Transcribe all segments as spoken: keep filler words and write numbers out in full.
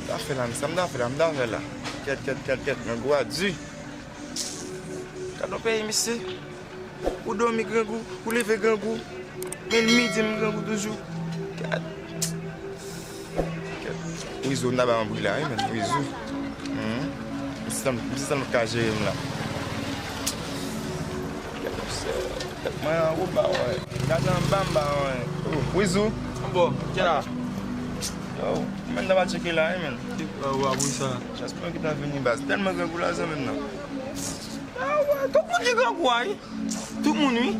Ta fè la, sa m ta fè la, m ta fè la. Kèt, kèt, kèt, kèt, men gwo a di. Gad yon peyi, mesye. Ou dòmi grangou, ou leve grangou. Men midi m grangou toujou. Gad. Gad. Wizo, m ta ba yon bri la, wi, men. Wizo. Mhm. M se tann, m se tann ka jere m la. Gad, mesye. Mwen anwo ba, wè. Gad anba m ba, wè. Oh, Wizo. Bon, kè la. Yo, men ta va tcheke la, wi, men. Wa, wa, wi, sa. Chans mwen ki ta vini baz. Tèlman grangou la, zanmi m nan. Ah, wè, tout moun ki grangou a, wi. Tout moun, wi.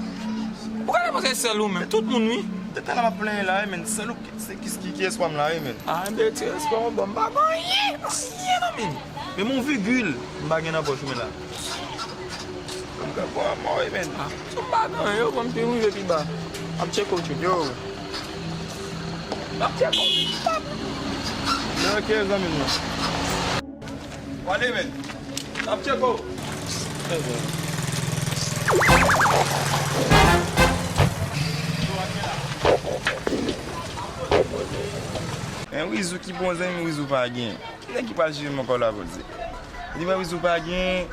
Ou ka panse sèl ou menm, tout moun, wi. Tèt la m ap plenyen la, wi, men. Sèl ou ki, se ki, ki, ki espwa m la, wi, men. Ah, enben, ti espwa w bon, m pa gen anyen, anyen nan men. Menm yon vigil, m pa gen nan pòch mwen la. M ka pran mò, wi, men. Ah, si m pa gen anyen, yo, bon, m pi rive pi ba. Ap tcheke w, tcheke. Yo. Ap tcheke w, pi ba. Ok, zanmi m nan. Wale, men. N ap tcheke w. Men Wizou ki bon zanmi Wizou pa gen. Ki nèg ki pral jere m ankò la, Bondye? Li wè Wizou pa gen,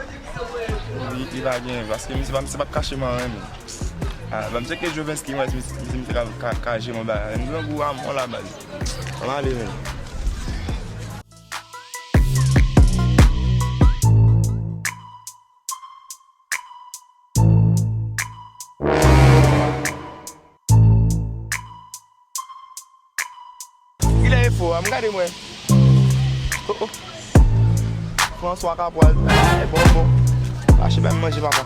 li, li pa gen, paske misye pa, misye p ap kache m anyen, men. Ah, ban m tcheke Jovenski, m wè si misye, si misye ka, ka, ka jere m bagay. M grangou a mò la, baz. Ann ale, men. Kilè enfo a? M gade m wè. Oh, oh. François Capois. Eh, bon, bon. Mache ba m manje, papa.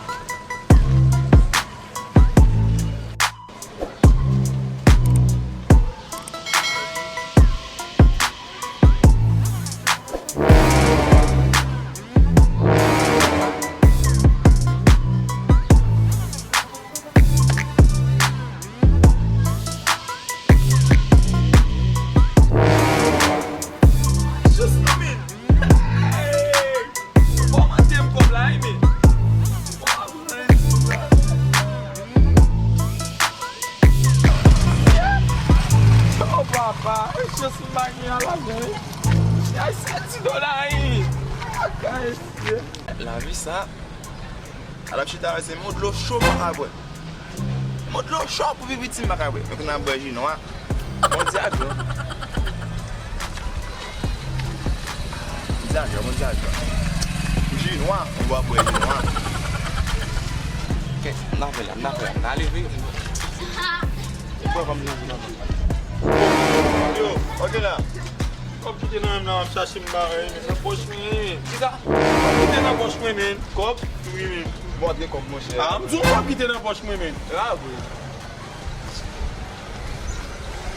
Jis nan men. Hey! Bon, mande m kòb la, wi, men. Oh, papa, jis m pa gen lajan, wi. Ay, se ti dola, wi. Ak, ay, Dye. Lavi sa. Alò chita, se yon dlo cho m pa ka bwè. Yon dlo cho pou pi piti m pa ka bwè. Mwen konn ap bwè ji nwa. Bon, di ajo. Di ajo, bon, di ajo. Ji nwa, mwen bwè bwè ji nwa. Ok, n a fè la, n a fè la, n a leve. Yo, ok la. Kòb ki te nan men m nan, m ap chache m bagay, men nan pòch mwen, men. Kisa? Kòb ki te nan pòch mwen, men. Kòb? Wi, men. Bon, te kòb, monchè. Ah, m di w kòb ki te nan pòch mwen, men. Ah, wi.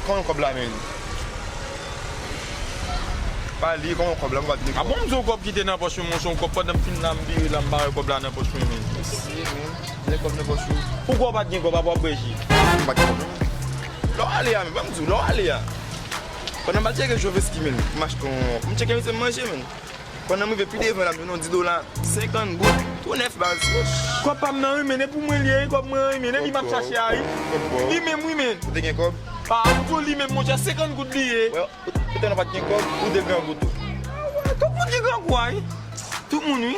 Kòman kòb la, men? Pa li, kòman kòb la, m pa t gen kòb. Ah, bon, m di w kòb ki te nan pòch mwen, monchè, yon kòb pandan m fin la, m vire la, m pa wè kòb la nan pòch mwen, men. Mesye, men. Gen kòb nan pòch ou. Poukò w pa t gen kòb, apa w ap bwè ji? M pa t gen kòb, non. Lè w ale a, men, ban m di w, lè w ale a. Pandan m al tcheke Joveski, men, m achte yon, m tcheke misye manje, men. Pandan m rive pi devan, l ap jwenn yon dis dola, senkant goud, tou nèf baz. Kòb pa m nan, wi, men, e pou mwen li ye, wi, kòb mwen, wi, men, e li m ap chache a, wi. Li menm, wi, men. Ou te gen kòb? A, m di w li menm, monchè, senkant goud li ye. Wè, ou, ou te nan pa t gen kòb, ou te grangou tou. Ah, wè, tout moun ki grangou a, wi. Tout moun, wi.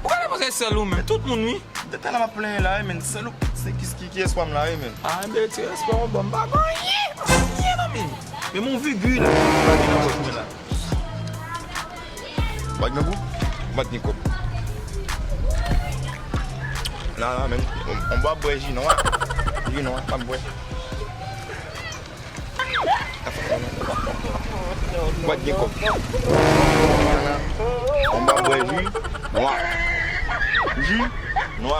Ou ka panse sèl ou menm, tout moun, wi. Tèt la m ap plenyen la, wi, men. Sèl ou, se ki, ki, ki espwa m la, wi, men. Ah, enben, ti espwa w bon, m pa gen anyen, anyen nan men. Menm yon vigil, m pa gen nan pòch mwen la. Ou pa t gen goud? Ou pa t gen kòb? La, la, menm, on, on bwa bwè ji nwa. Ji nwa, m ap bwè. Ou pa t gen kòb. On bwa bwè ji nwa. Ji nwa.